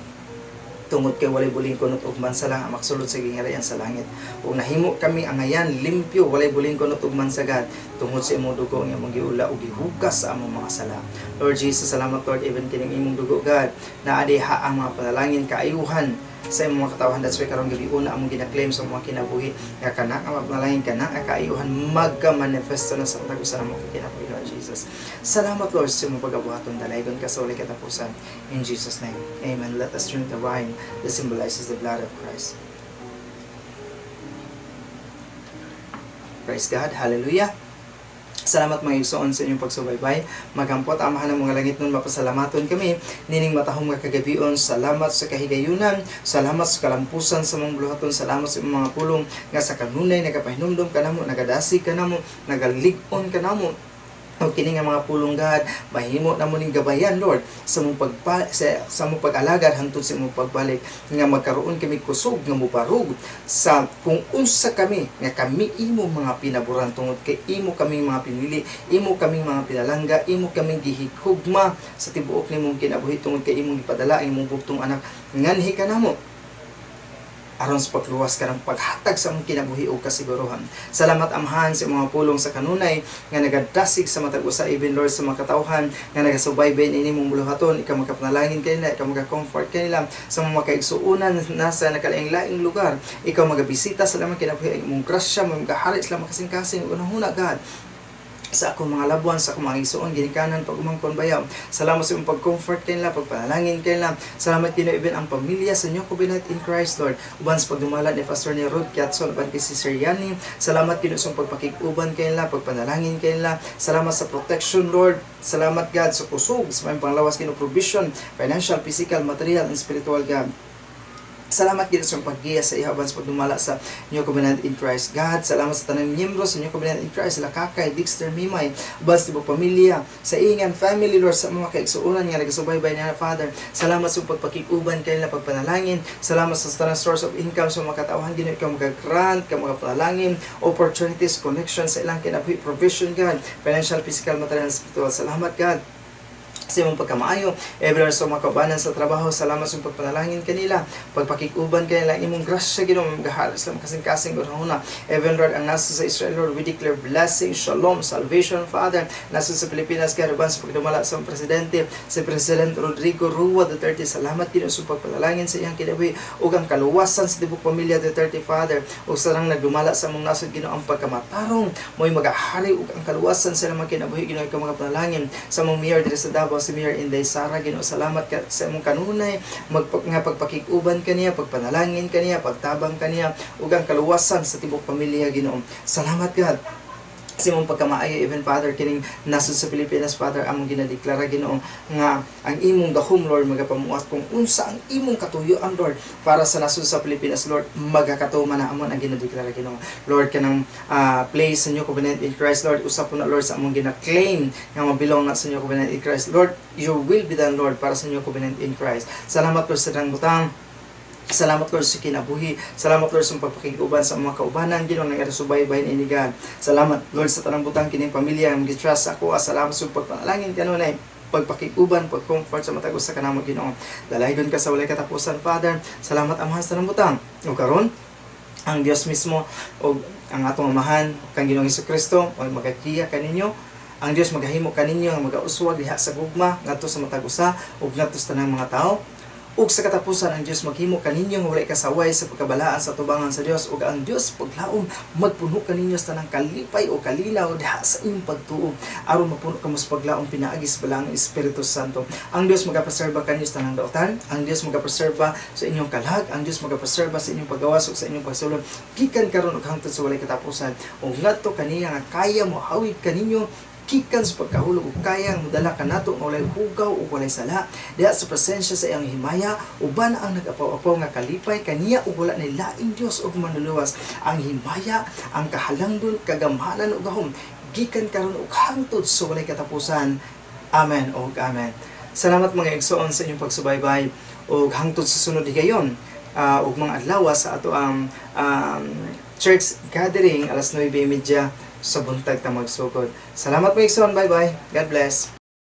tungod kay walay buling kunot ug mansa lang ang makasulod sa gingharian sa langit. Ug nahimo kami angayan limpyo, walay buling kunot ug mansa gad, tungod sa imong dugo nga imong giula ug gihugas sa among mga sala. Lord Jesus, salamat, Lord, even kining imong dugo, God, naa diha ang mga panalangin, kaayuhan sa imong mga katawhan. That's why karong gabi una among gina-claim sa mga kinabuhi nga kana ang mga panalangin, kana ang kaayuhan magka-manifesto na sa matag usa namo kinabuhi, Lord. Jesus. Salamat, Lord, sa imong pagabuhaton. Dalaygon ka sa walay katapusan. In Jesus' name. Amen. Let us drink the wine that symbolizes the blood of Christ. Praise God. Hallelujah. Salamat, mga igsoon, sa inyong pagsubaybay. Magampot Amahan ng mga langit nun, mapasalamaton kami nining matahom nga kagabion. Salamat sa kahigayunan, salamat sa kalampusan sa mga buluhaton, salamat sa imong mga pulong nga sa kanunay nagapahinumdom kanamo, nagadasig kanamo, nagalig-on kanamo. O kini nga mga pulong, God, mahimo namo ning gabayan, Lord, sa mong pag-alagad hangtod sa imong pagbalik, nga magkaroon kami kusog nga mobarog sa kung unsa kami, nga kami imo mga pinaboran, tungod kay imo kaming mga pinili, imo kaming mga pinalangga, imo kaming gihighugma sa tibuok nimong kinabuhi, tungod kay imong gipadala ang imong bugtong anak nganhi kanamo aron sa pagluwas ka ng paghatag sa among kinabuhi o kasiguruhan. Salamat, Amahan, sa mga pulong sa kanunay nga nagadasig sa matag usa, even, Lord, sa mga katawhan nga nagasubaybay ini mong buluhaton. Ikaw makapanalangin kanila, ikaw maka-comfort kanila. Sa mga kaigsuonan nasa nakalaing-laing lugar, ikaw magabisita sa lamang kinabuhi, ang imong grasya mo magahari sila makasing-kasing unahuna, God, sa akong mga labuan, sa akong mga igsuon, ginikanan, pag-umangkon, bayaw. Salamat sa imong pag-comfort kanila, pagpanalangin kanila. Salamat, Ginoo, even ang pamilya sa New Covenant in Christ, Lord. Uban sa pagdumala ni Pastor ni Ruth Kiatson, uban kay si Sir Yani. Salamat, Ginoo, sa imong pagpakig-uban kanila, pagpanalangin kanila. Salamat sa protection, Lord. Salamat, God, sa kusog, sa mga panglawas, Ginoo, provision, financial, physical, material, and spiritual, God. Salamat, Ginoo, sa iyong paggiya sa ihaban sa pagdumala sa New Covenant in Christ. God, salamat sa tanang miyembro sa New Covenant in Christ, sila Kakay, Dexter, Mimay, uban sa tibuok pamilya, sa Ingan family, Lord, sa mga kaigsuonan nga nagasubaybay niya, Father. Salamat sa pagpakikuban kanila, pagpanalangin. Salamat sa tanang source of income sa mga katawhan, Ginoo, ikaw magagrant, ikaw magapanalangin, opportunities, connections sa ilang kinabuhi, provision, God, financial, physical, material, and spiritual. Salamat, God, sa imong pagkamaayo. Everywhere sa mga kaubanan sa trabaho, salamat sa imong pagpanalangin kanila, pagpakikuban kanila, imong grasya, Ginoo, magahari sila makasing-kasing una. Even, Lord, ang nasa sa Israel, Lord, we declare blessing, shalom, salvation, Father. Nasa sa Pilipinas, God, uban sa pagdumala sa presidente, si President Rodrigo Roa Duterte, salamat, Ginoo, sa pagpanalangin sa iyang kinabuhi ug ang kaluwasan sa tibuok pamilya Duterte, Father. Ug sa nang nagdumala sa among nasod, Ginoo, ang pagkamatarong mo'y magahari ug ang kaluwasan sa ilang mga kinabuhi. Ginoo, ikaw mga panalangin sa among mayor diri sa Davao, si Mayor Inday Sara. Ginoo, salamat ka sa imong kanunay nga pagpakig-uban kaniya, pagpanalangin kaniya, pagtabang kaniya ug ang kaluwasan sa tibuok pamilya. Ginoo, salamat, God, sa imong pagkamaayo. Even, Father, kining nasod sa Pilipinas, Father, among ginadeklara, Ginoo, nga ang imong gahom, Lord, magapamuat kung unsa ang imong katuyuan, Lord, para sa nasod sa Pilipinas, Lord, magakatuman na. Amon ang ginadeklara, Ginoo, Lord, kanang place sa New Covenant in Christ, Lord, usa po na, Lord, sa among gina-claim nga mabilong na sa New Covenant in Christ. Lord, your will be done, Lord, para sa New Covenant in Christ. Salamat, Lord, sa tanang butang. Salamat, Lord, sa kinabuhi. Salamat, Lord, sa pagpakig-uban sa mga kaubanan, Ginoo, nang subaybay ni God. Salamat, Lord, sa tanang butang kining pamilya ang gitrust sa ako. Salamat sa pagpanalangin kanunay, pagpakig-uban, pag-comfort sa matag usa kanamo, Ginoo. Dalaygon ka sa walay katapusan, Father. Salamat, Amahan, sa tanang butang. Ug karon, ang Dios mismo o ang atong Amahan kang Ginoong Kristo o magagiya kaninyo. Ang Dios magahimo kaninyo nga magauswag diha sa gugma ngadto sa matag usa ug ngadto sa tanang mga tawo. Ug sa katapusan, ang Dios maghimo kaninyo nga walay kasaway sa pagkabalaan sa tubangan sa Dios, ug ang Dios paglaom magpuno kaninyo sa tanang kalipay o kalinaw diha sa inyong pagtuo, aron mapuno kamo sa paglaom pinaagi sa Balaang Espiritu Santo. Ang Dios magapreserba kaninyo sa tanang daotan, ang Dios magapreserba sa inyong kalag, ang Dios magapreserba sa inyong paggawas ug sa inyong pagsulod gikan karon ug hangtod sa walay katapusan. Ug ngadto kaniya nga kaya mo hawid kaninyo gikan sa pagkahulog ug kayang modala kanato nga walay hugaw ug walay sala diha sa presensya sa iyang himaya, uban ang nag-apaw-apaw nga kalipay kaniya ug wala ni laing Dios ug manluluwas, ang himaya, ang kahalangdon, kagamhanan ug gahom gikan karon ug hangtod sa walay katapusan. Amen ug amen. Salamat, mga igsoon, sa inyong pagsubaybay ug hangtod sa sunod higayon ug mga adlaw sa ato ang church gathering, alas 9:30 sa buntag ta magsugod. Salamat, mga igsoon. Bye bye. God bless.